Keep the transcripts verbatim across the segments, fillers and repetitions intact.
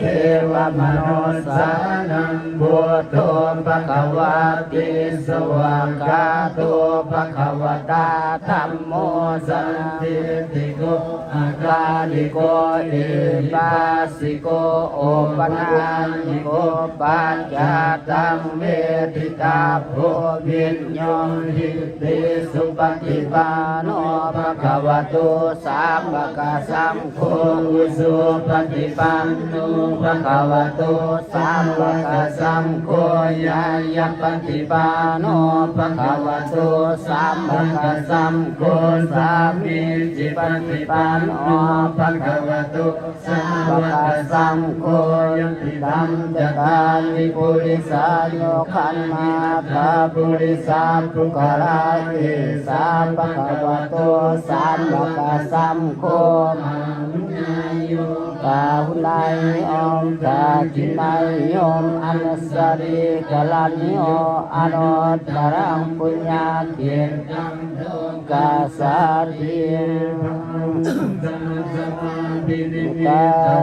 devamanussānaṃ buddho bhagavāti. Svākkhāto bhagavatā dhammo sandiṭṭhiko akāliko ehipassiko opanayiko paccattaṃ veditabbo viññūhīti. Supaṭipanno bhagavato sāvakasaṅgho, ujupaṭipanno bhagavato sāvakasaṅgho, ñāyapaṭipanno bhagavato sāvakasaṅgho, sāmīcipaṭipanno bhagavato sāvakasaṅgho, yadidaṃ cattāri purisayugāni aṭṭha purisapuggalā, esa bhagavato sāvakasaṅgho, āhuneyyo pāhuneyyo dakkhiṇeyyo añjalikaraṇīyo anuttaraṃ puññakkhettaṃ lokassāti.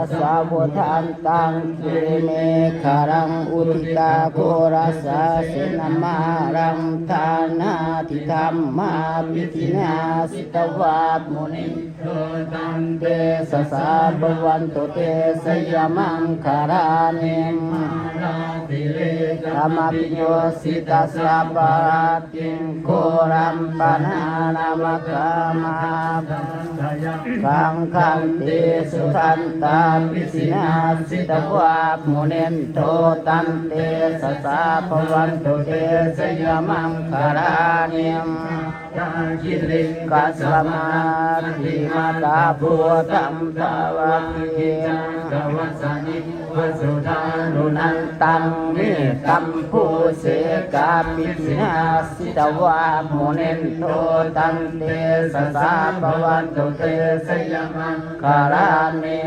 Tasabudhantaṃ girimekhalaṃ uditaghorasasenamāraṃ dānādidhammavidhinā jitavā munindo, tantejasā bhavatu te jayamaṅgalāni. Mārātirekamabhiyujjhitasabbarattiṃ ghorampanāḷavakamakkhamathaddhayakkhaṃ, khantīsudantavidhinā jitavā munindo, tantejasā bhavatu te jayamaṅgalāni. Sātāgiriṃ gajavaraṃ atimattabhūtaṃ dāvaggicakkamasanīva sudāruṇantaṃ mettambusekavidhinā jitavā munindo, tantejasā bhavatu te jayamaṅgalāni.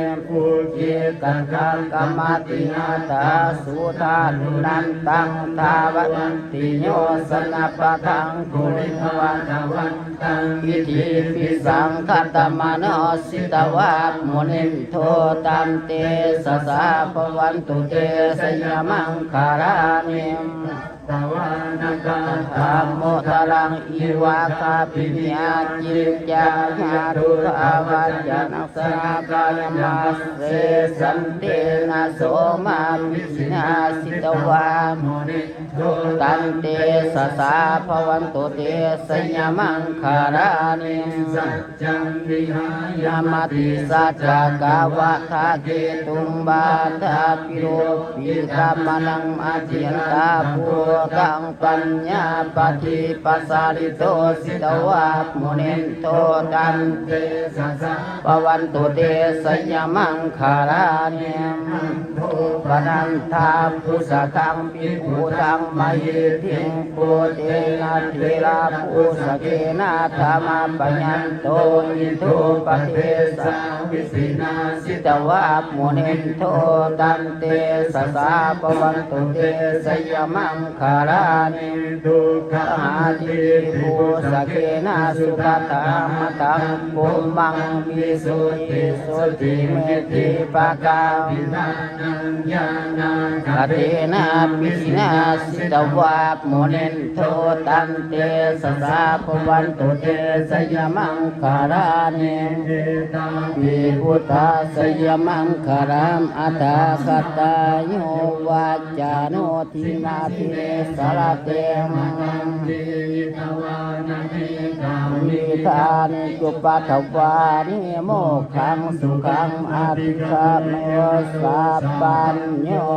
Ukkhittakhaggamatihatthasudāruṇantaṃ dhāvantiyojanapathaṅgulimālavantaṃ iddhībhisaṅkhatamano jitavā munindo, tantejasā bhavatu te jayamaṅgalāni. Katvāna kaṭṭhamudaraṃ iva gabbhinīyā ciñcāya duṭṭhavacanaṃ janakāyamajjhe, santena somavidhinā jitavā munindo, tantejasā bhavatu te jayamaṅgalāni. Saccaṃ vihāya matisaccakavādaketuṃ vādābhiropitamanaṃ atiandhabhūtaṃ paññāpadīpajalito jitavā munindo, tantejasā bhavatu te jayamaṅgalāni. Nandopanandabhujagaṃ vibudhaṃ mahiddhiṃ puttena therabhujagena damāpayanto iddhūpadesavidhinā jitavā munindo, tantejasā bhavatu te jayamaṅgalāni. Duggāhadiṭṭhibhujagena sudaṭṭhahatthaṃ brahmaṃ visuddhijutimiddhibakābhidhānaṃ ñāṇāgadena vidhinā jitavā munindo, tantejasā bhavatu te jayamaṅgalāni. Etāpi buddhajayamaṅgalaaṭṭhagāthā yo vācano dinadine sarate matandī hitvānanekavividhāni cupaddavāni mokkhaṃ sukhaṃ adhigameyya sāpañño.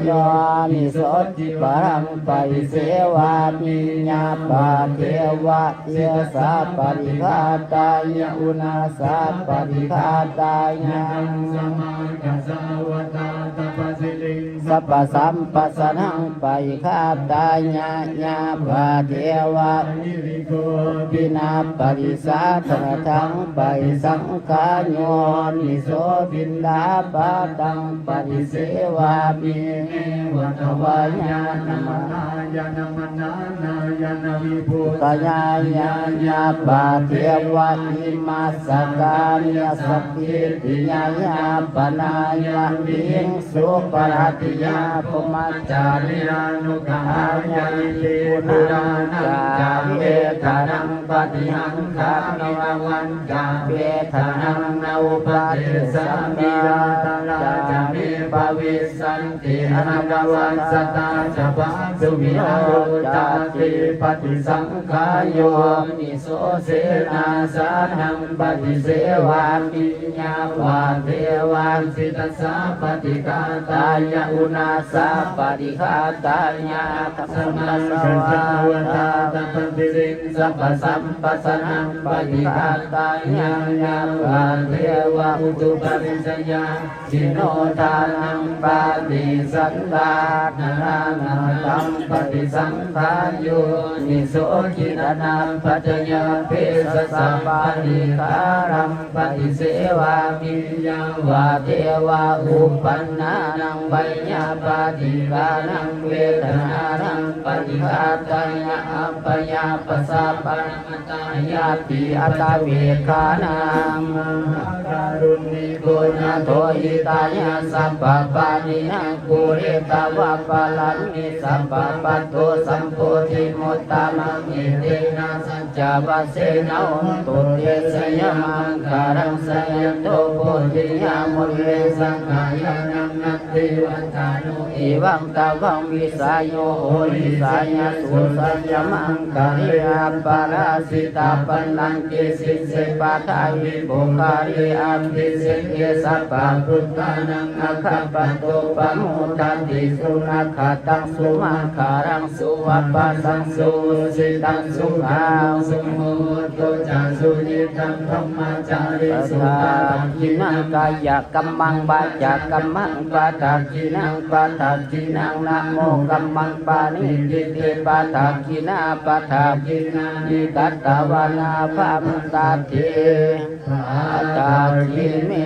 Yoniso cibaraṃ paṭisevā piññā pāde va cetasa paṭighātāya uṇhissa paṭighātāya. Samaggassa vata tapassiriṃ sabbasampassānaṃ paṭighātāya, yāvadeva hirikopinapaṭicchādanatthaṃ paṭisaṅkhā yoniso piṇḍapātaṃ paṭisevāmi. Neva davāya na madāya na maṇḍanāya na vibhūsanāya, yāvadeva imassa kāyassa ṭhitiyā yāpanāya vihiṃsuparatiyā brahmacariyānuggahāya iti. Purāṇañca vedanaṃ paṭihaṅkhāmi navañca vedanaṃ na uppādessāmi, yātrā ca me bhavissanti ananavajjatā ca phāsuvihāro cāti. Paṭisaṅkhā yoniso senāsanaṃ paṭisevāmi, yāvadeva sītassa paṭighātāya uṇhassa paṭighātāya, dhātummhānassa vātapātiriṃ sabbasampassānaṃ paṭighātāya, yāvadeva utuparissayasinodānaṃ paṭisallānārāmatthaṃ paṭisaṅkhā yoniso gilānapaccayabhesajjaparikkhāraṃ paṭisevāmi, yāvadeva uppannānaṃ veyyābādhikānaṃ vedanānaṃ paṭighātāya, abyāpajjhaparamatāyāti attavekkhānaṃ. Mahākāruṇiko nātho hitāya sabbapāṇinaṃ, pūretvā pāramī sabbā patto sambodhimuttamaṃ, etena saccavajjena hotu te jayamaṅgalaṃ. Jayanto bodhiyā mūle sakyānaṃ nandivaḍḍhano, evaṃ tvaṃ vijayo hohi jayassu jayamaṅgale, aparājitapallaṅke sīse paṭhavipokkhare, abhiseke sabbabuddhānaṃ aggappatto pamodati. Sunakkhattaṃ sumaṅgalaṃ supabhātaṃ suhuṭṭhitaṃ, sukhaṇo sumuhutto ca suyiṭṭhaṃ brahmacārisu. Padakkhiṇaṃ kāyakammaṃ vācākammaṃ padakkhiṇaṃ, padakkhiṇaṃ manokammaṃ paṇidhī te padakkhiṇā, padakkhiṇāni katvāna labhantatthe padakkhiṇe.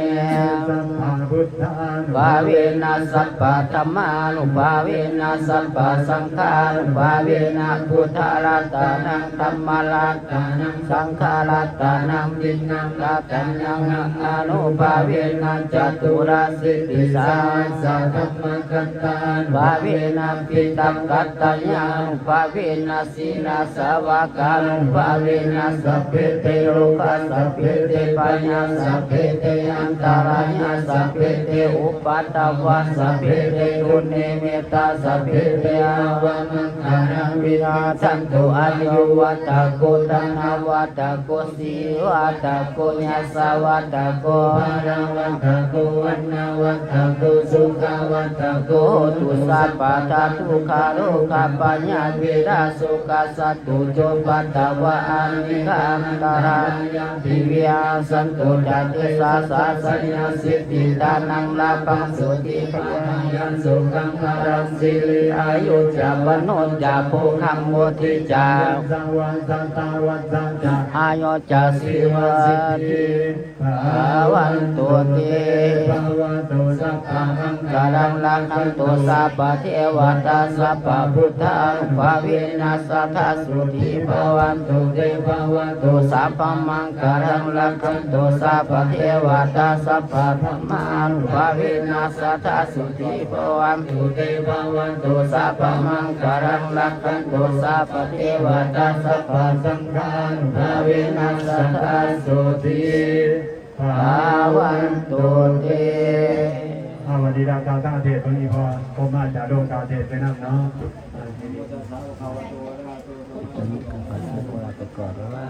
Sabbabuddhānubhāvena sabbadhammānubhāvena sabbasaṅghānubhāvena buddharatanaṃ dhammaratanaṃ saṅgharatanaṃ tiṇṇaṃ ratanānaṃ ānubhāvena caturāsītisahassadhammakkhandhānubhāvena piṭakattayānubhāvena jinasāvakānubhāvena sabbe te rogā sabbe te bhayā sabbe te antarāyā sabbe te upaddavā sabbe te dunnimittā sabbe te avamaṅgalā vinassantu. Āyuvaḍḍhako dhanavaḍḍhako sirivaḍḍhako yasavaḍḍhako balavaḍḍhako vaṇṇavaḍḍhako sukhavaḍḍhako hotu sabbadā. Dukkharogabhayā verā sokā sattu cupaddavā anekā antarāyāpi vinassantu ca tejasā. Jayasiddhi dhanaṃ lābhaṃ sotthi bhāgyaṃ sukhaṃ balaṃ siri āyu ca vaṇṇo ca bhogaṃ vuḍḍhī ca yasavā satavassā ca āyū ca jīvasiddhī bhavantu te. Bhavatu sabbamaṅgalaṃ rakkhantu sabbadevatā sabbabuddhānubhāvena sadā sotthī bhavantu te. Bhavatu sabbamaṅgalaṃ rakkhantu sabbadevatā sabbadhammānubhāvena sadā sotthī bhavantu te. Bhavatu sabbamaṅgalaṃ rakkhantu sabbadevatā sabbasaṅghānubhāvena sadā sotthī bhavantu te. เอา วันนี้เรากล่าวตั้งเทศน์ตรงนี้พอ ผมมาจากโรงกล่าวเทศน์ไปนั่งเนาะ ไปก่อนว่า